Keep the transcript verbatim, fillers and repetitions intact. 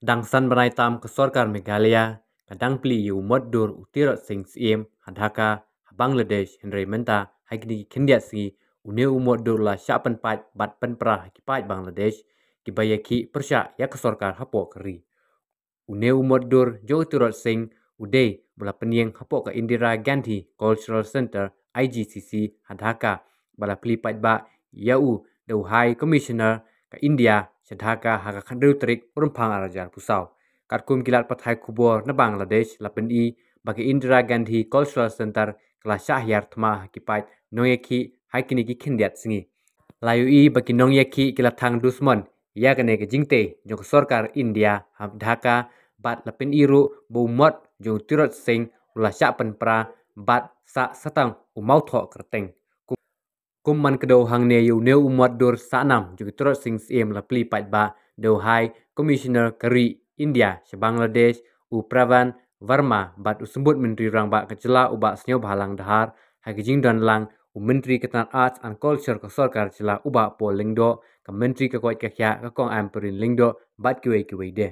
Dang san bnai tam ka sorkar Meghalaya ka dang plie ïa u mot dur u Tirot Sing Syiem ha Dhaka ha Bangladesh, hynrei mynta ha kine ki khyndiat sngi une u mot dur la shah pynpait bad pynpra ha ki paid Bangladesh kiba ïakhih pyrshah ïa ka sorkar hapoh ka ri. Une u mot dur jong u Tirot Sing u dei ba la pynïeng hapoh ka Indira Gandhi Cultural Centre, I G C C, ha Dhaka, ba la plie paidbah ïa u da u High Commissioner ka India sha Dhaka ha ka khathynriew tarik u Rymphang arhajar arphew saw. Katkum ki lad pathai khubor na Bangladesh la pyni ba ka Indira Gandhi Cultural Centre ka la shah hiar thma ha ki paid nongïakhih ha kine ki khyndiat sngi. La ïohi ba ki nongïakhih ki la thang dusmon ïa kane ka jingtei jong ka sorkar India ha Dhaka bad la pyni ruh ba u mot jong u Tirot Sing u la shah pynpra bad sah sa tang u mawthoh kyrteng. Kum, kum man kdew hangne ïa une u mot dur sah nam jong u Tirot Sing Syiem la plie paidbah da u High Commissioner ka ri India sha Bangladesh u Praveen Verma bad u Symbud Myntri Rangbah ka jylla u Bah Sniawbhalang Dhar ha ka jingdon lang u Myntri ka tnat Arts and Culture ka sorkar jylla u Bah Paul Lyngdoh, ka Myntri ka koit ka khiah ka Kong Ampareen Lyngdoh bad kiwei kiwei de.